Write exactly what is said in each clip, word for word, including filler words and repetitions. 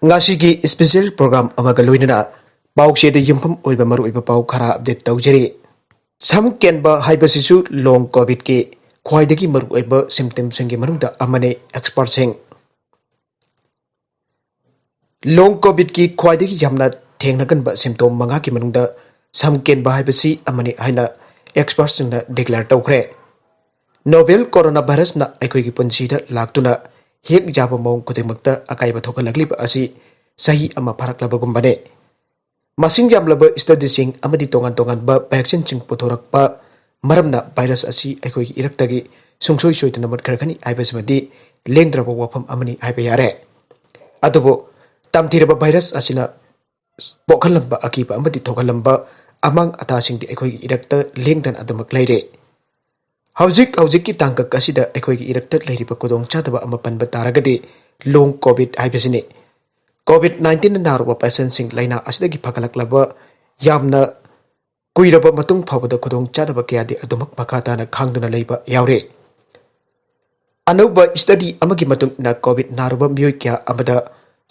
ꯉꯁꯤꯒꯤ special program ꯑꯃꯒ ꯂꯣꯏꯅꯅ ꯄꯥꯎꯆꯦꯗ ꯌꯨꯝꯐꯝ ꯑꯣꯏꯕ ꯃꯔꯨꯑꯣꯏꯕ ꯄꯥꯎ ꯈꯔ update ꯇꯧꯖꯔꯤ꯫ ꯁꯝ ꯀꯦꯟꯕ ꯍꯥꯏꯕꯁꯤꯁꯨ long COVIDꯀꯤ ꯈ꯭ꯋꯥꯏꯗꯒꯤ ꯃꯔꯨꯑꯣꯏꯕ symptomꯁꯤꯡꯒꯤ ꯃꯅꯨꯡꯗ ꯑꯃꯅꯤ꯫ Expertꯁꯤꯡ, long COVIDꯀꯤ ꯈ꯭ꯋꯥꯏꯗꯒꯤ ꯌꯥꯝꯅ ꯊꯦꯡꯅꯒꯟꯕ symptom ꯃꯉꯥꯒꯤ ꯃꯅꯨꯡꯗ ꯁꯝ ꯀꯦꯟꯕ ꯍꯥꯏꯕꯁꯤ ꯑꯃꯅꯤ ꯍꯥꯏꯅ expertꯁꯤꯡꯅ declare ꯇꯧꯈ꯭ꯔꯦ꯫ Novel coronavirusꯅ ꯑꯩꯈꯣꯏꯒꯤ ꯄꯨꯟꯁꯤꯗ ꯂꯥꯛꯇꯨꯅ ꯍꯦꯛ ꯌꯥꯕ ꯃꯑꯣꯡ ꯈꯨꯗꯤꯡꯃꯛꯇ ꯑꯀꯥꯏꯕ ꯊꯣꯛꯍꯜꯂꯛꯂꯤꯕ ꯑꯁꯤ ꯆꯍꯤ ꯑꯃ ꯐꯥꯔꯛꯂꯕꯒꯨꯝꯕꯅꯤ꯫ ꯃꯁꯤꯡ ꯌꯥꯝꯂꯕ studyꯁꯤꯡ ꯑꯃꯗꯤ ꯇꯣꯉꯥꯟ ꯇꯣꯉꯥꯟꯕ vaccineꯁꯤꯡ ꯄꯨꯊꯣꯔꯛꯄ ꯃꯔꯝꯅ virus ꯑꯁꯤ ꯑꯩꯈꯣꯏꯒꯤ ꯏꯔꯛꯇꯒꯤ ꯁꯨꯡꯁꯣꯏ ꯁꯣꯏꯗꯅ ꯃꯨꯠꯈ꯭ꯔꯒꯅꯤ ꯍꯥꯏꯕꯁꯤꯃꯗꯤ ꯂꯦꯡꯗ꯭ꯔꯕ ꯋꯥꯐꯝ ꯑꯃꯅꯤ ꯍꯥꯏꯕ ꯌꯥꯔꯦ꯫ ꯑꯗꯨꯕꯨ ꯇꯝꯊꯤꯔꯕ virus ꯑꯁꯤꯅ ꯄꯣꯛꯍꯜꯂꯝꯕ ꯑꯀꯤꯕ ꯑꯃꯗꯤ ꯊꯣꯛꯍꯜꯂꯝꯕ ꯑꯃꯥꯡ ꯑꯇꯥꯁꯤꯡꯗꯤ ꯑꯩꯈꯣꯏꯒꯤ ꯏꯔꯛꯇ ꯂꯦꯡꯗꯅ ꯑꯗꯨꯃꯛ ꯂꯩꯔꯦ꯫ ꯍꯧꯖꯤꯛ ꯍꯧꯖꯤꯛꯀꯤ ꯇꯥꯡꯀꯛ ꯑꯁꯤꯗ ꯑꯩꯈꯣꯏꯒꯤ ꯏꯔꯛꯇ ꯂꯩꯔꯤꯕ ꯈꯨꯗꯣꯡꯆꯥꯗꯕ ꯑꯃ ꯄꯟꯕ ꯇꯥꯔꯒꯗꯤ long COVID ꯍꯥꯏꯕꯁꯤꯅꯤ꯫ COVID nineteenꯅ ꯅꯥꯔꯨꯕ patientꯁꯤꯡ ꯂꯥꯏꯅꯥ ꯑꯁꯤꯗꯒꯤ ꯐꯒꯠꯂꯛꯂꯕ ꯌꯥꯝꯅ ꯀꯨꯏꯔꯕ ꯃꯇꯨꯡ ꯐꯥꯎꯕꯗ ꯈꯨꯗꯣꯡꯆꯥꯗꯕ ꯀꯌꯥꯗꯤ ꯑꯗꯨꯃꯛ ꯃꯈꯥ ꯇꯥꯅ ꯈꯥꯡꯗꯨꯅ ꯂꯩꯕ ꯌꯥꯎꯔꯦ꯫ ꯑꯅꯧꯕ study ꯑꯃꯒꯤ ꯃꯇꯨꯡ ꯏꯟꯅ COVID ꯅꯥꯔꯨꯕ ꯃꯤꯑꯣꯏ ꯀꯌꯥ ꯑꯃꯗ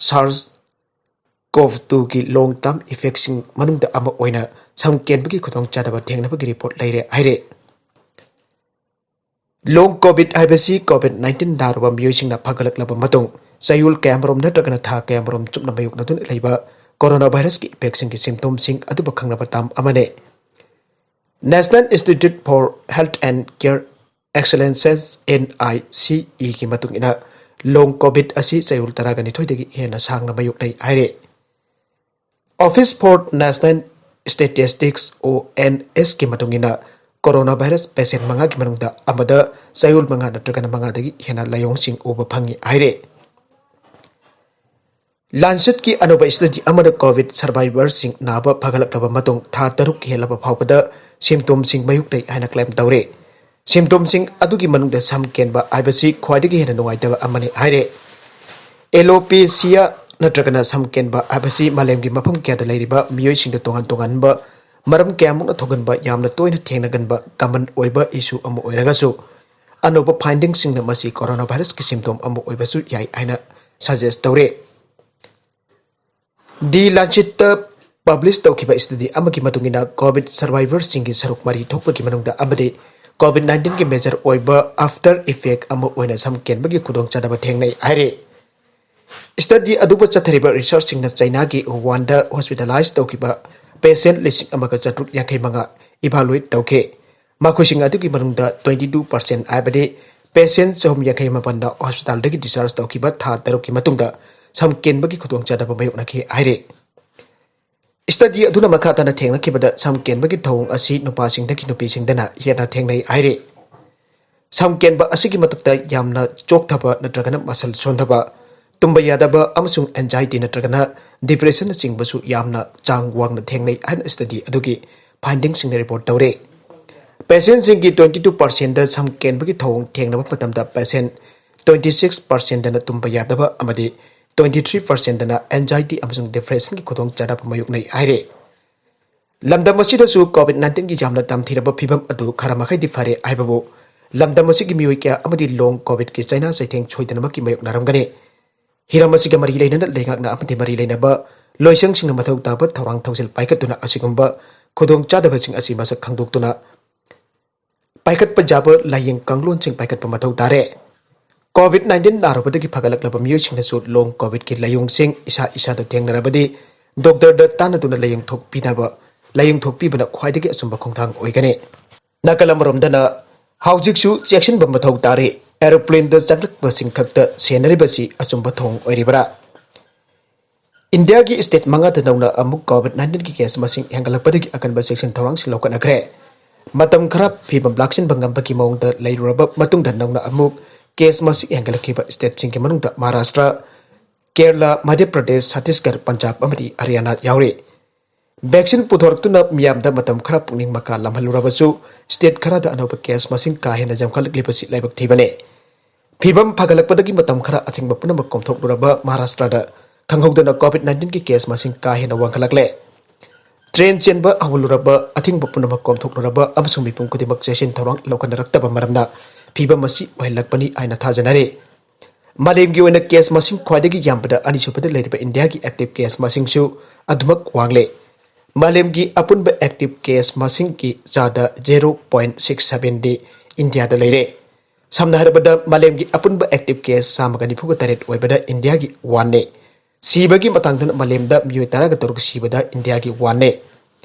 SARS-CoV twoꯒꯤ long term effectꯁꯤꯡ ꯃꯅꯨꯡꯗ ꯑꯃ ꯑꯣꯏꯅ ꯁꯝ ꯀꯦꯟꯕꯒꯤ ꯈꯨꯗꯣꯡꯆꯥꯗꯕ ꯊꯦꯡꯅꯕꯒꯤ report ꯂꯩꯔꯦ ꯍꯥꯏꯔꯦ꯫ Long COVID ꯍꯥꯏꯕꯁꯤ COVID nineteen ꯅꯥꯔꯨꯕ ꯃꯤꯑꯣꯏꯁꯤꯡꯅ ꯐꯒꯠꯂꯛꯂꯕ ꯃꯇꯨꯡ ꯆꯌꯣꯜ ꯀꯌꯥꯃꯔꯣꯝ ꯅꯠꯇ꯭ꯔꯒꯅ ꯊꯥ ꯀꯌꯥꯃꯔꯣꯝ ꯆꯨꯞꯅ ꯃꯥꯌꯣꯛꯅꯗꯨꯅ ꯂꯩꯕ coronavirusꯀꯤ effectꯁꯤꯡꯒꯤ symptomꯁꯤꯡ ꯑꯗꯨꯕꯨ ꯈꯪꯅꯕ term ꯑꯃꯅꯤ꯫ National Institute for Health and Care Excellence's, NICEꯒꯤ ꯃꯇꯨꯡ ꯏꯟꯅ long COVID ꯑꯁꯤ ꯆꯌꯣꯜ ꯇꯔꯥꯒ ꯅꯤꯊꯣꯏꯗꯒꯤ ꯍꯦꯟꯅ ꯁꯥꯡꯅ ꯃꯥꯌꯣꯛꯅꯩ ꯍꯥꯏꯔꯦ꯫ Office for National Statistics, ONSꯀꯤ ꯃꯇꯨꯡ ꯏꯟꯅ coronavirus patient ꯃꯉꯥꯒꯤ ꯃꯅꯨꯡꯗ ꯑꯃꯗ ꯆꯌꯣꯜ ꯃꯉꯥ ꯅꯠꯇ꯭ꯔꯒꯅ ꯃꯉꯥꯗꯒꯤ ꯍꯦꯟꯅ ꯂꯥꯏꯑꯣꯡꯁꯤꯡ ꯎꯕ ꯐꯪꯉꯤ ꯍꯥꯏꯔꯦ꯫ Lancetꯀꯤ ꯑꯅꯧꯕ study ꯑꯃꯅ COVID survivorꯁꯤꯡ ꯅꯥꯕ ꯐꯒꯠꯂꯛꯂꯕ ꯃꯇꯨꯡ ꯊꯥ ꯇꯔꯨꯛ ꯍꯦꯜꯂꯕ ꯐꯥꯎꯕꯗ symptomꯁꯤꯡ ꯃꯥꯌꯣꯛꯅꯩ ꯍꯥꯏꯅ claim ꯇꯧꯔꯦ꯫ Symptomꯁꯤꯡ ꯑꯗꯨꯒꯤ ꯃꯅꯨꯡꯗ ꯁꯝ ꯀꯦꯟꯕ ꯍꯥꯏꯕꯁꯤ ꯈ꯭ꯋꯥꯏꯗꯒꯤ ꯍꯦꯟꯅ ꯅꯨꯡꯉꯥꯏꯇꯕ ꯑꯃꯅꯤ ꯍꯥꯏꯔꯦ꯫ Alopecia ꯅꯠꯇ꯭ꯔꯒꯅ ꯁꯝ ꯀꯦꯟꯕ ꯍꯥꯏꯕꯁꯤ ꯃꯥꯂꯦꯝꯒꯤ ꯃꯐꯝ ꯀꯌꯥꯗ ꯂꯩꯔꯤꯕ ꯃꯤꯑꯣꯏꯁꯤꯡꯗ ꯇꯣꯉꯥꯟ ꯇꯣꯉꯥꯟꯕ ꯃꯔꯝ ꯀꯌꯥꯃꯨꯛꯅ ꯊꯣꯛꯍꯟꯕ ꯌꯥꯝꯅ ꯇꯣꯏꯅ ꯊꯦꯡꯅꯒꯟꯕ common ꯑꯣꯏꯕ issue ꯑꯃ ꯑꯣꯏꯔꯒꯁꯨ, ꯑꯅꯧꯕ findingꯁꯤꯡꯅ ꯃꯁꯤ coronavirusꯀꯤ symptom ꯑꯃ ꯑꯣꯏꯕꯁꯨ ꯌꯥꯏ ꯍꯥꯏꯅ suggest ꯇꯧꯔꯦ꯫ ꯗꯤ ꯂꯥꯟꯆꯤꯠꯇ ꯄꯕ꯭ꯂꯤꯁ ꯇꯧꯈꯤꯕ ꯁ꯭ꯇꯗꯤ ꯑꯃꯒꯤ ꯃꯇꯨꯡ ꯏꯟꯅ, ꯀꯣꯚꯤꯗ ꯁꯔꯚꯥꯏꯚꯔꯁꯤꯡꯒꯤ ꯁꯔꯨꯛ ꯃꯔꯤ ꯊꯣꯛꯄꯒꯤ ꯃꯅꯨꯡꯗ ꯑꯃꯗꯤ ꯀꯣꯚꯤꯗ ꯅꯥꯏꯟꯇꯤꯟꯒꯤ ꯃꯦꯖꯔ ꯑꯣꯏꯕ ꯑꯥꯐꯇꯔ ꯏꯐꯦꯛ ꯑꯃ ꯑꯣꯏꯅ ꯁꯝ ꯀꯦꯟꯕꯒꯤ ꯈꯨꯗꯣꯡꯆꯥꯗꯕ ꯊꯦꯡꯅꯩ ꯍꯥꯏꯔꯤ꯫ ꯁ꯭ꯇꯗꯤ ꯑꯗꯨꯕꯨ ꯆꯠꯊꯔꯤꯕ ꯔꯤꯁꯔꯆꯁꯤꯡꯅ ꯆꯩꯅꯥꯒꯤ ꯋꯨꯍꯥꯟꯗ ꯍꯣꯁꯄꯤꯇꯥꯂꯥꯏꯖ ꯇꯧꯈꯤꯕ ꯄꯦꯁꯦꯟꯠ ꯂꯤꯁꯤꯡ ꯑꯃꯒ ꯆꯥꯇ꯭ꯔꯨꯛ ꯌꯥꯡꯈꯩ ꯃꯉꯥ ꯏꯚꯥꯂꯨꯑꯦꯠ ꯇꯧꯈꯤ꯫ ꯃꯈꯣꯏꯁꯤꯡ ꯑꯗꯨꯒꯤ ꯃꯅꯨꯡꯗ twenty two percent, ꯍꯥꯏꯕꯗꯤ ꯄꯦꯁꯦꯟꯠ ꯆꯍꯨꯝ ꯌꯥꯡꯈꯩ ꯃꯥꯄꯟꯅ ꯍꯣꯁꯄꯤꯇꯥꯜꯗꯒꯤ ꯗꯤꯁꯆꯥꯔꯖ ꯇꯧꯈꯤꯕ ꯊꯥ ꯇꯔꯨꯛꯀꯤ ꯃꯇꯨꯡꯗ ꯁꯝ ꯀꯦꯟꯕꯒꯤ ꯈꯨꯗꯣꯡꯆꯥꯗꯕ ꯃꯥꯌꯣꯛꯅꯈꯤ ꯍꯥꯏꯔꯤ꯫ ꯁ꯭ꯇꯗꯤ ꯑꯗꯨꯅ ꯃꯈꯥ ꯇꯥꯅ ꯊꯦꯡꯅꯈꯤꯕꯗ, ꯁꯝ ꯀꯦꯟꯕꯒꯤ ꯊꯧꯑꯣꯡ ꯑꯁꯤ ꯅꯨꯄꯥꯁꯤꯡꯗꯒꯤ ꯅꯨꯄꯤꯁꯤꯡꯗꯅ ꯍꯦꯟꯅ ꯊꯦꯡꯅꯩ ꯍꯥꯏꯔꯤ꯫ ꯁꯝ ꯀꯦꯟꯕ ꯑꯁꯤꯒꯤ ꯃꯊꯛꯇ ꯌꯥꯝꯅ ꯆꯣꯛꯊꯕ ꯅꯠꯇ꯭ꯔꯒꯅ ꯃꯁꯜ ꯁꯣꯟꯊꯕ, ꯇꯨꯝꯕ ꯌꯥꯗꯕ ꯑꯃꯁꯨꯡ ꯑꯦꯟꯖꯥꯏꯇꯤ ꯅꯠꯇ꯭ꯔꯒꯅ ꯗꯤꯄ꯭ꯔꯦꯁꯟꯅꯆꯤꯡꯕꯁꯨ ꯌꯥꯝꯅ ꯆꯥꯡ ꯋꯥꯡꯅ ꯊꯦꯡꯅꯩ ꯍꯥꯏꯅ ꯁ꯭ꯇꯗꯤ ꯑꯗꯨꯒꯤ ꯐꯥꯏꯟꯗꯤꯡꯁꯤꯡꯅ ꯔꯤꯄꯣꯔꯠ ꯇꯧꯔꯤ꯫ ꯄꯦꯁꯦꯟꯠꯁꯤꯡꯒꯤ twenty two percentꯗ ꯁꯝ ꯀꯦꯟꯕꯒꯤ ꯊꯧꯑꯣꯡ ꯊꯦꯡꯅꯕ ꯃꯇꯝꯗ, ꯄꯦꯁꯦꯟꯠ twenty six percentꯅ ꯇꯨꯝꯕ ꯌꯥꯗꯕ ꯑꯃꯗꯤ twenty three percentꯅ ꯑꯦꯟꯖꯥꯏꯇꯤ ꯑꯃꯁꯨꯡ ꯗꯤꯄ꯭ꯔꯦꯁꯟꯒꯤ ꯈꯨꯗꯣꯡꯆꯥꯗꯕ ꯃꯥꯌꯣꯛꯅꯩ ꯍꯥꯏꯔꯤ꯫ ꯂꯝꯗꯝ ꯑꯁꯤꯗꯁꯨ ꯀꯣꯚꯤꯗ ꯅꯥꯏꯟꯇꯤꯟꯒꯤ ꯌꯥꯝꯅ ꯇꯝꯊꯤꯔꯕ ꯐꯤꯚꯝ ꯑꯗꯨ ꯈꯔ ꯃꯈꯩꯗꯤ ꯐꯔꯦ ꯍꯥꯏꯕꯕꯨ, ꯂꯝꯗꯝ ꯑꯁꯤꯒꯤ ꯃꯤꯑꯣꯏ ꯀꯌꯥ ꯑꯃꯗꯤ ꯂꯣꯡ ꯀꯣꯚꯤꯗꯀꯤ ꯆꯩꯅꯥ ꯆꯩꯊꯦꯡ ꯁꯣꯏꯗꯅꯃꯛꯀꯤ ꯃꯥꯌꯣꯛꯅꯔꯝꯒꯅꯤ꯫ ꯍꯤꯔꯝ ꯑꯁꯤꯒ ꯃꯔꯤ ꯂꯩꯅꯅ ꯂꯩꯉꯥꯛꯅ ꯑꯃꯗꯤ ꯃꯔꯤ ꯂꯩꯅꯕ ꯂꯣꯏꯁꯪꯁꯤꯡꯅ ꯃꯊꯧ ꯇꯥꯕ ꯊꯧꯔꯥꯡ ꯊꯧꯁꯤꯜ ꯄꯥꯏꯈꯠꯇꯨꯅ ꯑꯁꯤꯒꯨꯝꯕ ꯈꯨꯗꯣꯡꯆꯥꯗꯕꯁꯤꯡ ꯑꯁꯤ ꯃꯁꯛ ꯈꯪꯗꯣꯛꯇꯨꯅ ꯄꯥꯏꯈꯠꯄ ꯌꯥꯕ ꯂꯥꯌꯦꯡ ꯀꯥꯡꯂꯣꯟꯁꯤꯡ ꯄꯥꯏꯈꯠꯄ ꯃꯊꯧ ꯇꯥꯔꯦ꯫ ꯀꯣꯚꯤꯗ ꯅꯥꯏꯟꯇꯤꯟ ꯅꯥꯔꯨꯕꯗꯒꯤ ꯐꯒꯠꯂꯛꯂꯕ ꯃꯤꯑꯣꯏꯁꯤꯡꯅꯁꯨ ꯂꯣꯡ ꯀꯣꯚꯤꯗꯀꯤ ꯂꯥꯏꯑꯣꯡꯁꯤꯡ ꯏꯁꯥ ꯏꯁꯥꯗ ꯊꯦꯡꯅꯔꯕꯗꯤ ꯗꯣꯛꯇꯔꯗ ꯇꯥꯟꯅꯗꯨꯅ ꯂꯥꯏꯌꯦꯡ ꯊꯣꯛꯄꯤꯅꯕ, ꯂꯥꯏꯌꯦꯡ ꯊꯣꯛꯄꯤꯕꯅ ꯈ꯭ꯋꯥꯏꯗꯒꯤ ꯑꯆꯨꯝꯕ ꯈꯣꯡꯊꯥꯡ ꯑꯣꯏꯒꯅꯤ꯫ ꯅꯥꯀꯜ ꯑꯃꯔꯣꯝꯗꯅ, ꯍꯧꯖꯤꯛꯁꯨ ꯆꯦꯛꯁꯤꯟꯕ ꯃꯊꯧ ꯇꯥꯔꯤ꯫ ꯑꯦꯔꯣꯄ꯭ꯂꯦꯟꯗ ꯆꯪꯂꯛꯄꯁꯤꯡ ꯈꯛꯇ ꯁꯦꯟꯅꯔꯤꯕꯁꯤ ꯑꯆꯨꯝꯕ ꯊꯧꯑꯣꯡ ꯑꯣꯏꯔꯤꯕ꯭ꯔꯥ? ꯏꯟꯗꯤꯌꯥꯒꯤ ꯁ꯭ꯇꯦꯠ ꯃꯉꯥꯗ ꯅꯧꯅ ꯑꯃꯨꯛ ꯀꯣꯚꯤꯗ ꯅꯥꯏꯟꯇꯤꯟꯒꯤ ꯀꯦꯁ ꯃꯁꯤꯡ ꯍꯦꯟꯒꯠꯂꯛꯄꯗꯒꯤ ꯑꯀꯟꯕ ꯆꯦꯛꯁꯤꯟ ꯊꯧꯔꯥꯡꯁꯤꯡ ꯂꯧꯈꯠꯅꯈ꯭ꯔꯦ꯫ ꯃꯇꯝ ꯈꯔ ꯐꯤꯚꯝ ꯂꯥꯛꯁꯤꯟꯕ ꯉꯝꯕꯒꯤ ꯃꯑꯣꯡꯗ ꯂꯩꯔꯨꯔꯕ ꯃꯇꯨꯡꯗ ꯅꯧꯅ ꯑꯃꯨꯛ ꯀꯦꯁ ꯃꯁꯤꯡ ꯍꯦꯟꯒꯠꯂꯛꯈꯤꯕ ꯁ꯭ꯇꯦꯠꯁꯤꯡꯒꯤ ꯃꯅꯨꯡꯗ ꯃꯍꯥꯔꯥꯁꯇ꯭ꯔ, ꯀꯦꯔꯂꯥ, ꯃꯙ꯭ꯌ ꯄ꯭ꯔꯗꯦꯁ, ꯁꯠꯇꯤꯁꯒꯔ, ꯄꯟꯖꯥꯕ ꯑꯃꯗꯤ ꯍꯔꯤꯌꯥꯅꯥ ꯌꯥꯎꯔꯤ꯫ ꯚꯦꯛꯁꯤꯟ ꯄꯨꯊꯣꯔꯛꯇꯨꯅ ꯃꯤꯌꯥꯝꯗ ꯃꯇꯝ ꯈꯔ ꯄꯨꯛꯅꯤꯡ ꯃꯈꯥ ꯂꯝꯍꯜꯂꯨꯔꯕꯁꯨ, ꯁ꯭ꯇꯦꯠ ꯈꯔꯗ ꯑꯅꯧꯕ ꯀꯦꯁ ꯃꯁꯤꯡ ꯀꯥ ꯍꯦꯟꯅ ꯌꯥꯝꯈꯠꯂꯛꯂꯤꯕꯁꯤ ꯂꯥꯏꯕꯛ ꯊꯤꯕꯅꯤ꯫ ꯐꯤꯚꯝ ꯐꯒꯠꯂꯛꯄꯗꯒꯤ ꯃꯇꯝ ꯈꯔ ꯑꯊꯤꯡꯕ ꯄꯨꯝꯅꯃꯛ ꯀꯣꯝꯊꯣꯛꯂꯨꯔꯕ ꯃꯍꯥꯔꯥꯁꯇ꯭ꯔꯗ ꯈꯪꯍꯧꯗꯅ ꯀꯣꯚꯤꯗ ꯅꯥꯏꯟꯇꯤꯟꯒꯤ ꯀꯦꯁ ꯃꯁꯤꯡ ꯀꯥ ꯍꯦꯟꯅ ꯋꯥꯡꯈꯠꯂꯛꯂꯦ꯫ ꯇ꯭ꯔꯦꯟ ꯆꯦꯟꯕ ꯍꯧꯍꯜꯂꯨꯔꯕ, ꯑꯊꯤꯡꯕ ꯄꯨꯝꯅꯃꯛ ꯀꯣꯝꯊꯣꯛꯂꯨꯔꯕ ꯑꯃꯁꯨꯡ ꯃꯤꯄꯨꯝ ꯈꯨꯗꯤꯡꯃꯛ ꯆꯦꯛꯁꯤꯟ ꯊꯧꯔꯥꯡ ꯂꯧꯈꯠꯅꯔꯛꯇꯕ ꯃꯔꯝꯅ ꯐꯤꯚꯝ ꯑꯁꯤ ꯑꯣꯏꯍꯜꯂꯛꯄꯅꯤ ꯍꯥꯏꯅ ꯊꯥꯖꯅꯔꯤ꯫ ꯃꯥꯂꯦꯝꯒꯤ ꯑꯣꯏꯅ ꯀꯦꯁ ꯃꯁꯤꯡ ꯈ꯭ꯋꯥꯏꯗꯒꯤ ꯌꯥꯝꯕꯗ ꯑꯅꯤꯁꯨꯕꯗ ꯂꯩꯔꯤꯕ ꯏꯟꯗꯤꯌꯥꯒꯤ ꯑꯦꯛꯇꯤꯚ ꯀꯦꯁ ꯃꯁꯤꯡꯁꯨ ꯑꯗꯨꯃꯛ ꯋꯥꯡꯂꯦ꯫ ꯃꯥꯂꯦꯝꯒꯤ ꯑꯄꯨꯟꯕ ꯑꯦꯛꯇꯤꯚ ꯀꯦꯁ ꯃꯁꯤꯡꯒꯤ ꯆꯥꯗ zero point six seven ꯗꯤ ꯏꯟꯗꯤꯌꯥꯗ ꯂꯩꯔꯦ꯫ ꯁꯝꯅ ꯍꯥꯏꯔꯕꯗ, ꯃꯥꯂꯦꯝꯒꯤ ꯑꯄꯨꯟꯕ ꯑꯦꯛꯇꯤꯚ ꯀꯦꯁ ꯆꯥꯝꯃꯒ ꯅꯤꯐꯨꯒ ꯇꯔꯦꯠ ꯑꯣꯏꯕꯗ ꯏꯟꯗꯤꯌꯥꯒꯤ ꯋꯥꯟꯅꯦ꯫ ꯁꯤꯕꯒꯤ ꯃꯇꯥꯡꯗꯅ ꯃꯥꯂꯦꯝꯗ ꯃꯤꯑꯣꯏ ꯇꯔꯥꯒ ꯇꯔꯨꯛ ꯁꯤꯕꯗ ꯏꯟꯗꯤꯌꯥꯒꯤ ꯋꯥꯟꯅꯦ꯫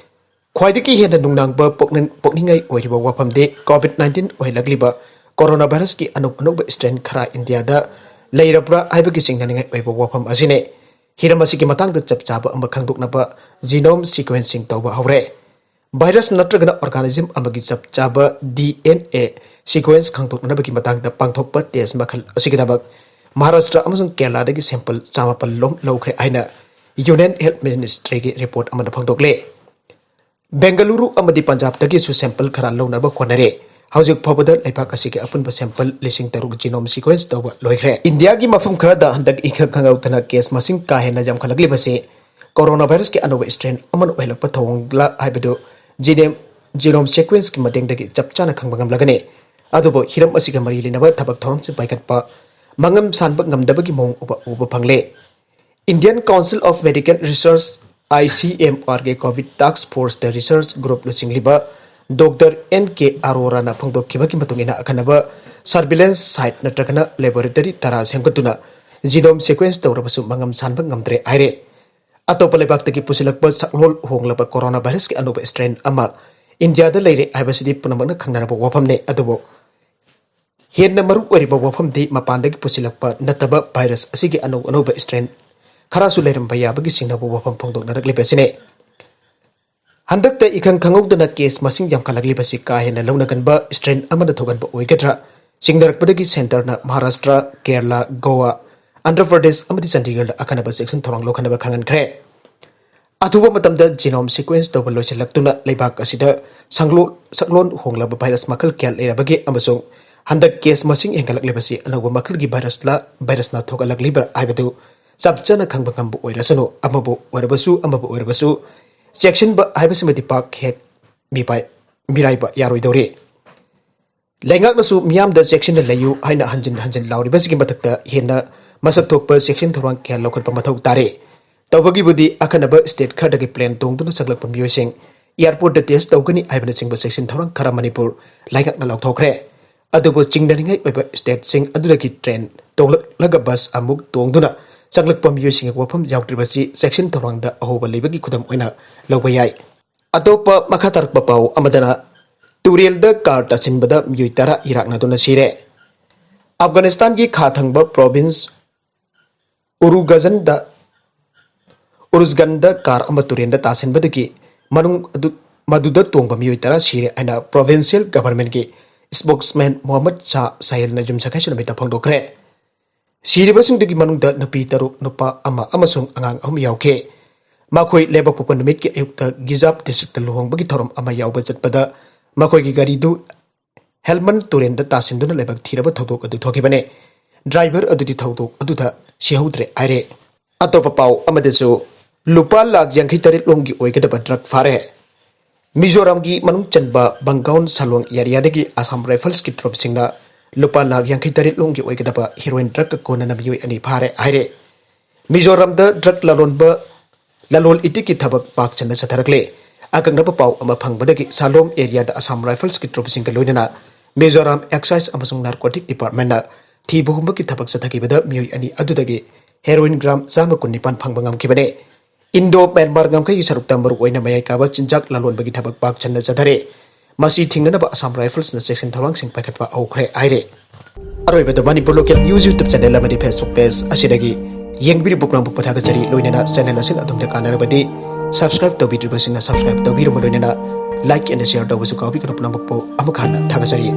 ꯈ꯭ꯋꯥꯏꯗꯒꯤ ꯍꯦꯟꯅ ꯅꯨꯡꯅꯥꯡꯕ ꯄꯣꯛꯅꯤꯡ-, ꯄꯣꯛꯅꯤꯡꯉꯥꯏ ꯑꯣꯏꯔꯤꯕ ꯋꯥꯐꯝꯗꯤ COVID nineteen ꯑꯣꯏꯍꯜꯂꯛꯂꯤꯕ ꯀꯣꯔꯣꯅꯥ ꯚꯥꯏꯔꯁꯀꯤ ꯑꯅꯧ ꯑꯅꯧꯕ ꯁ꯭ꯇ꯭ꯔꯦꯟ ꯈꯔ ꯏꯟꯗꯤꯌꯥꯗ ꯂꯩꯔꯕ꯭ꯔꯥ ꯍꯥꯏꯕꯒꯤ ꯆꯤꯡꯅꯅꯤꯡꯉꯥꯏ ꯑꯣꯏꯕ ꯋꯥꯐꯝ ꯑꯁꯤꯅꯤ꯫ ꯍꯤꯔꯝ ꯑꯁꯤꯒꯤ ꯃꯇꯥꯡꯗ ꯆꯞ ꯆꯥꯕ ꯑꯃ ꯈꯪꯗꯣꯛꯅꯕ genome sequencing ꯇꯧꯕ ꯍꯧꯔꯦ꯫ ꯚꯥꯏꯔꯁ ꯅꯠꯇ꯭ꯔꯒꯅ organism ꯑꯃꯒꯤ ꯆꯞ ꯆꯥꯕ D N A sequence ꯈꯪꯗꯣꯛꯅꯕꯒꯤ ꯃꯇꯥꯡꯗ ꯄꯥꯡꯊꯣꯛꯄ ꯇꯦꯁ ꯃꯈꯜ ꯑꯁꯤꯒꯤꯗꯃꯛ ꯃꯍꯥꯔꯥꯁꯇ꯭ꯔ ꯑꯃꯁꯨꯡ ꯀꯦꯔꯂꯥꯗꯒꯤ sample ꯆꯥꯃꯥꯄꯜ ꯂꯣꯝ ꯂꯧꯈ꯭ꯔꯦ ꯍꯥꯏꯅ Union Health Ministryꯒꯤ report ꯑꯃꯅ ꯐꯣꯡꯗꯣꯛꯂꯦ꯫ ꯕꯦꯡꯒꯂꯨꯔꯨ ꯑꯃꯗꯤ ꯄꯟꯖꯥꯕꯇꯒꯤꯁꯨ sample ꯈꯔ ꯂꯧꯅꯕ ꯍꯣꯠꯅꯔꯦ꯫ ꯍꯧꯖꯤꯛ ꯐꯥꯎꯕꯗ ꯂꯩꯕꯥꯛ ꯑꯁꯤꯒꯤ ꯑꯄꯨꯟꯕ sample ꯂꯤꯁꯤꯡ ꯇꯔꯨꯛ genome sequence ꯇꯧꯕ ꯂꯣꯏꯈ꯭ꯔꯦ꯫ ꯏꯟꯗꯤꯌꯥꯒꯤ ꯃꯐꯝ ꯈꯔꯗ ꯍꯟꯗꯛ ꯏꯈꯪ ꯈꯪꯍꯧꯗꯅ ꯀꯦꯁ ꯃꯁꯤꯡ ꯀꯥ ꯍꯦꯟꯅ ꯌꯥꯝꯈꯠꯂꯛꯂꯤꯕꯁꯤ ꯀꯣꯔꯣꯅꯥ ꯚꯥꯏꯔꯁꯀꯤ ꯑꯅꯧꯕ ꯁ꯭ꯇ꯭ꯔꯦꯟ ꯑꯃꯅ ꯑꯣꯏꯍꯜꯂꯛꯄ ꯊꯧꯑꯣꯡꯂ ꯍꯥꯏꯕꯗꯨ genome, genome sequenceꯀꯤ ꯃꯇꯦꯡꯗꯒꯤ ꯆꯞ ꯆꯥꯅ ꯈꯪꯕ ꯉꯝꯂꯒꯅꯤ꯫ ꯑꯗꯨꯕꯨ ꯍꯤꯔꯝ ꯑꯁꯤꯒ ꯃꯔꯤ ꯂꯩꯅꯕ ꯊꯕꯛ ꯊꯧꯔꯝꯁꯤꯡ ꯄꯥꯏꯈꯠꯄ ꯃꯉꯝ ꯁꯥꯟꯕ ꯉꯝꯗꯕꯒꯤ ꯃꯑꯣꯡ ꯎꯕ, ꯎꯕ ꯐꯪꯂꯦ꯫ Indian Council of Medical Research, I C M R ꯒꯤ COVID Task Forceꯇ research group ꯂꯨꯆꯤꯡꯂꯤꯕ Doctor N K Aroraꯅ ꯐꯣꯡꯗꯣꯛꯈꯤꯕꯒꯤ ꯃꯇꯨꯡ ꯏꯟꯅ, ꯑꯈꯟꯅꯕ surveillance site ꯅꯠꯇ꯭ꯔꯒꯅ laboratory ꯇꯔꯥ ꯁꯦꯝꯒꯠꯇꯨꯅ genome sequence ꯇꯧꯔꯕꯁꯨ ꯃꯉꯝ ꯁꯥꯟꯕ ꯉꯝꯗ꯭ꯔꯦ ꯍꯥꯏꯔꯦ꯫ ꯑꯇꯣꯞꯄ ꯂꯩꯕꯥꯛꯇꯒꯤ ꯄꯨꯁꯤꯜꯂꯛꯄ ꯁꯛꯂꯣꯟ ꯍꯣꯡꯂꯕ ꯀꯣꯔꯣꯅꯥ ꯚꯥꯏꯔꯁꯀꯤ ꯑꯅꯧꯕ ꯁ꯭ꯇ꯭ꯔꯦꯟ ꯑꯃ ꯏꯟꯗꯤꯌꯥꯗ ꯂꯩꯔꯦ ꯍꯥꯏꯕꯁꯤꯗꯤ ꯄꯨꯝꯅꯃꯛꯅ ꯈꯪꯅꯔꯕ ꯋꯥꯐꯝꯅꯤ꯫ ꯑꯗꯨꯕꯨ ꯍꯦꯟꯅ ꯃꯔꯨ ꯑꯣꯏꯔꯤꯕ ꯋꯥꯐꯝꯗꯤ ꯃꯄꯥꯟꯗꯒꯤ ꯄꯨꯁꯤꯜꯂꯛꯄ ꯅꯠꯇꯕ ꯚꯥꯏꯔꯁ ꯑꯁꯤꯒꯤ ꯑꯅꯧ ꯑꯅꯧꯕ ꯁ꯭ꯇ꯭ꯔꯦꯟ ꯈꯔꯁꯨ ꯂꯩꯔꯝꯕ ꯌꯥꯕꯒꯤ ꯆꯤꯡꯅꯕ ꯋꯥꯐꯝ ꯐꯣꯡꯗꯣꯛꯅꯔꯛꯂꯤꯕ ꯑꯁꯤꯅꯤ꯫ ꯍꯟꯗꯛꯇ ꯏꯈꯪ ꯈꯪꯍꯧꯗꯅ ꯀꯦꯁ ꯃꯁꯤꯡ ꯌꯥꯝꯈꯠꯂꯛꯂꯤꯕꯁꯤ ꯀꯥ ꯍꯦꯟꯅ ꯂꯧꯅꯒꯟꯕ ꯁ꯭ꯇ꯭ꯔꯦꯟ ꯑꯃꯅ ꯊꯣꯛꯍꯟꯕ ꯑꯣꯏꯒꯗ꯭ꯔꯥ? ꯆꯤꯡꯅꯔꯛꯄꯗꯒꯤ ꯁꯦꯟꯇꯔꯅ ꯃꯍꯥꯔꯥꯁꯇ꯭ꯔ, ꯀꯦꯔꯂꯥ, ꯒꯣꯋꯥ, ꯑꯟꯙ꯭ꯔ ꯄ꯭ꯔꯗꯦꯁ ꯑꯃꯗꯤ ꯆꯟꯗꯤꯒꯔꯗ ꯑꯈꯟꯅꯕ ꯆꯦꯛꯁꯤꯟ ꯊꯧꯔꯥꯡ ꯂꯧꯈꯠꯅꯕ ꯈꯪꯍꯟꯈ꯭ꯔꯦ꯫ ꯑꯊꯨꯕ ꯃꯇꯝꯗ genome sequence ꯇꯧꯕ ꯂꯣꯏꯁꯤꯜꯂꯛꯇꯨꯅ ꯂꯩꯕꯥꯛ ꯑꯁꯤꯗ ꯁꯪꯂꯣ-, ꯁꯛꯂꯣꯟ ꯍꯣꯡꯂꯕ ꯚꯥꯏꯔꯁ ꯃꯈꯜ ꯀꯌꯥ ꯂꯩꯔꯕꯒꯦ ꯑꯃꯁꯨꯡ ꯍꯟꯗꯛ ꯀꯦꯁ ꯃꯁꯤꯡ ꯍꯦꯟꯒꯠꯂꯛꯂꯤꯕꯁꯤ ꯑꯅꯧꯕ ꯃꯈꯜꯒꯤ ꯚꯥꯏꯔꯁꯂ, ꯚꯥꯏꯔꯁꯅ ꯊꯣꯛꯍꯜꯂꯛꯂꯤꯕ꯭ꯔꯥ ꯍꯥꯏꯕꯗꯨ ꯆꯞ ꯆꯥꯅ ꯈꯪꯕ ꯉꯝꯕ ꯑꯣꯏꯔꯁꯅꯨ꯫ ꯑꯃꯕꯨ ꯑꯣꯏꯔꯕꯁꯨ, ꯑꯃꯕꯨ ꯑꯣꯏꯔꯕꯁꯨ, ꯆꯦꯛꯁꯤꯟꯕ ꯍꯥꯏꯕꯁꯤꯃꯗꯤ ꯄꯥꯛ ꯍꯦꯛ ꯃꯤꯄꯥꯏ-, ꯃꯤꯔꯥꯏꯕ ꯌꯥꯔꯣꯏꯗꯧꯔꯤ꯫ ꯂꯩꯉꯥꯛꯅꯁꯨ ꯃꯤꯌꯥꯝꯗ ꯆꯦꯛꯁꯤꯟꯅ ꯂꯩꯌꯨ ꯍꯥꯏꯅ ꯍꯟꯖꯤꯟ ꯍꯟꯖꯤꯟ ꯂꯥꯎꯔꯤꯕꯁꯤꯒꯤ ꯃꯊꯛꯇ ꯍꯦꯟꯅ ꯃꯁꯛ ꯊꯣꯛꯄ ꯆꯦꯛꯁꯤꯟ ꯊꯧꯔꯥꯡ ꯀꯌꯥ ꯂꯧꯈꯠꯄ ꯃꯊꯧ ꯇꯥꯔꯦ꯫ ꯇꯧꯕꯒꯤꯕꯨꯗꯤ ꯑꯈꯟꯅꯕ state ꯈꯔꯗꯒꯤ plane ꯇꯣꯡꯗꯨꯅ ꯆꯪꯂꯛꯄ ꯃꯤꯑꯣꯏꯁꯤꯡ airportꯇ test ꯇꯧꯒꯅꯤ ꯍꯥꯏꯕꯅꯆꯤꯡꯕ ꯆꯦꯛꯁꯤꯟ ꯊꯧꯔꯥꯡ ꯈꯔ ꯃꯅꯤꯄꯨꯔ ꯂꯩꯉꯥꯛꯅ ꯂꯥꯎꯊꯣꯛꯈ꯭ꯔꯦ꯫ ꯑꯗꯨꯕꯨ ꯆꯤꯡꯅꯅꯤꯡꯉꯥꯏ ꯑꯣꯏꯕ stateꯁꯤꯡ ꯑꯗꯨꯗꯒꯤ train ꯇꯣꯡꯂꯛꯂꯒ bus ꯑꯃꯨꯛ ꯇꯣꯡꯗꯨꯅ ꯆꯪꯂꯛꯄ ꯃꯤꯑꯣꯏꯁꯤꯡꯒꯤ ꯋꯥꯐꯝ ꯌꯥꯎꯗ꯭ꯔꯤꯕꯁꯤ ꯆꯦꯛꯁꯤꯟ ꯊꯧꯔꯥꯡꯗ ꯑꯍꯣꯕ ꯂꯩꯕꯒꯤ ꯈꯨꯗꯝ ꯑꯣꯏꯅ ꯂꯧꯕ ꯌꯥꯏ꯫ ꯑꯇꯣꯞꯄ ꯃꯈꯥ ꯇꯥꯔꯛꯄ ꯄꯥꯎ ꯑꯃꯗꯅ, ꯇꯨꯔꯦꯜꯗ car ꯇꯥꯁꯤꯟꯕꯗ ꯃꯤꯑꯣꯏ ꯇꯔꯥ ꯏꯔꯥꯛꯅꯗꯨꯅ ꯁꯤꯔꯦ꯫ ꯑꯐꯒꯥꯅꯤꯁꯇꯥꯟꯒꯤ ꯈꯥ ꯊꯪꯕ province ꯎꯔꯨꯒꯖꯟꯗ, ꯎꯔꯨꯖꯒꯟꯗ car ꯑꯃ ꯇꯨꯔꯦꯜꯗ ꯇꯥꯁꯤꯟꯕꯗꯒꯤ ꯃꯅꯨꯡ ꯑꯗꯨ, ꯃꯗꯨꯗ ꯇꯣꯡꯕ ꯃꯤꯑꯣꯏ ꯇꯔꯥ ꯁꯤꯔꯦ ꯍꯥꯏꯅ provincial governmentꯀꯤ spokesman ꯃꯣꯍꯝꯃꯗ ꯁꯥ ꯁꯥꯍꯦꯜꯅ ꯌꯨꯝꯁꯀꯩꯁ ꯅꯨꯃꯤꯠꯇ ꯐꯣꯡꯗꯣꯛꯈ꯭ꯔꯦ꯫ ꯁꯤꯔꯤꯕꯁꯤꯡꯗꯨꯒꯤ ꯃꯅꯨꯡꯗ ꯅꯨꯄꯤ ꯇꯔꯨꯛ, ꯅꯨꯄꯥ ꯑꯃ ꯑꯃꯁꯨꯡ ꯑꯉꯥꯡ ꯑꯍꯨꯝ ꯌꯥꯎꯈꯤ꯫ ꯃꯈꯣꯏ ꯂꯩꯕꯥꯛꯄꯣꯛꯄ ꯅꯨꯃꯤꯠꯀꯤ ꯑꯌꯨꯛꯇ ꯒꯤꯖꯥꯕ districtꯇ ꯂꯨꯍꯣꯡꯕꯒꯤ ꯊꯧꯔꯝ ꯑꯃ ꯌꯥꯎꯕ ꯆꯠꯄꯗ ꯃꯈꯣꯏꯒꯤ ꯒꯥꯔꯤꯗꯨ ꯍꯦꯜꯃꯟ ꯇꯨꯔꯦꯜꯗ ꯇꯥꯁꯤꯟꯗꯨꯅ ꯂꯥꯏꯕꯛ ꯊꯤꯔꯕ ꯊꯧꯗꯣꯛ ꯑꯗꯨ ꯊꯣꯛꯈꯤꯕꯅꯤ꯫ Driver ꯑꯗꯨꯗꯤ ꯊꯧꯗꯣꯛ ꯑꯗꯨꯗ ꯁꯤꯍꯧꯗ꯭ꯔꯦ ꯍꯥꯏꯔꯦ꯫ ꯑꯇꯣꯞꯄ ꯄꯥꯎ ꯑꯃꯗꯁꯨ, ꯂꯨꯄꯥ ꯂꯥꯈ ꯌꯥꯡꯈꯩ ꯇꯔꯦꯠ ꯂꯣꯝꯒꯤ ꯑꯣꯏꯒꯗꯕ drug ꯐꯥꯔꯦ꯫ ꯃꯤꯖꯣꯔꯥꯝꯒꯤ ꯃꯅꯨꯡ ꯆꯟꯕ ꯕꯪꯒꯥꯎꯟ ꯁꯥꯂꯣꯡ areaꯗꯒꯤ Assam Riflesꯀꯤ troopꯁꯤꯡꯅ ꯂꯨꯄꯥ ꯂꯥꯈ ꯌꯥꯡꯈꯩ ꯇꯔꯦꯠ ꯂꯣꯝꯒꯤ ꯑꯣꯏꯒꯗꯕ heroin drugꯀ ꯀꯣꯟꯅꯅ ꯃꯤꯑꯣꯏ ꯑꯅꯤ ꯐꯥꯔꯦ ꯍꯥꯏꯔꯦ꯫ ꯃꯤꯖꯣꯔꯥꯝꯗ drug ꯂꯂꯣꯟꯕ, ꯂꯂꯣꯟ ꯏꯇꯤꯛꯀꯤ ꯊꯕꯛ ꯄꯥꯛ ꯁꯟꯅ ꯆꯠꯊꯔꯛꯂꯦ꯫ ꯑꯀꯛꯅꯕ ꯄꯥꯎ ꯑꯃ ꯐꯪꯕꯗꯒꯤ ꯁꯥꯂꯣꯝ areaꯗ Assam Riflesꯀꯤ troopꯁꯤꯡꯒ ꯂꯣꯏꯅꯅ ꯃꯤꯖꯣꯔꯥꯝ Excise ꯑꯃꯁꯨꯡ Narcotic Departmentꯅ ꯊꯤꯕ ꯍꯨꯝꯕꯒꯤ ꯊꯕꯛ ꯆꯠꯊꯈꯤꯕꯗ ꯃꯤꯑꯣꯏ ꯑꯅꯤ ꯑꯗꯨꯗꯒꯤ heroin gram ꯆꯥꯝꯃ ꯀꯨꯟꯅꯤꯄꯥꯟ ꯐꯪꯕ ꯉꯝꯈꯤꯕꯅꯦ꯫ Indo Myanmar ꯉꯝꯈꯩꯒꯤ ꯁꯔꯨꯛꯇ ꯃꯔꯨꯑꯣꯏꯅ ꯃꯌꯥꯏ ꯀꯥꯕ ꯆꯤꯟꯖꯥꯛ ꯂꯂꯣꯟꯕꯒꯤ ꯊꯕꯛ ꯄꯥꯛ ꯁꯟꯅ ꯆꯠꯊꯔꯦ꯫ ꯃꯁꯤ ꯊꯤꯡꯅꯅꯕ Assam Riflesꯅ ꯆꯦꯛꯁꯤꯟ ꯊꯧꯔꯥꯡꯁꯤꯡ ꯄꯥꯏꯈꯠꯄ ꯍꯧꯈ꯭ꯔꯦ ꯍꯥꯏꯔꯦ꯫ ꯑꯔꯣꯏꯕꯗ Manipur Local News YouTube channel ꯑꯃꯗꯤ Facebook page ꯑꯁꯤꯗꯒꯤ ꯌꯦꯡꯕꯤꯔꯤꯕ ꯄꯨꯝꯅꯃꯛꯄꯨ ꯊꯥꯒꯠꯆꯔꯤ꯫ ꯂꯣꯏꯅꯅ channel ꯑꯁꯤꯅ ꯑꯗꯣꯝꯗ ꯀꯥꯟꯅꯔꯕꯗꯤ subscribe ꯇꯧꯕꯤꯗ꯭ꯔꯤꯕꯁꯤꯡꯅ subscribe ꯇꯧꯕꯤꯔꯝꯕ ꯂꯣꯏꯅꯅ like and share ꯇꯧꯕꯁꯨ ꯀꯥꯎꯕꯤꯒꯅꯨ꯫ ꯄꯨꯝꯅꯃꯛꯄꯨ ꯑꯃꯨꯛ ꯍꯟꯅ ꯊꯥꯒꯠꯆꯔꯤ꯫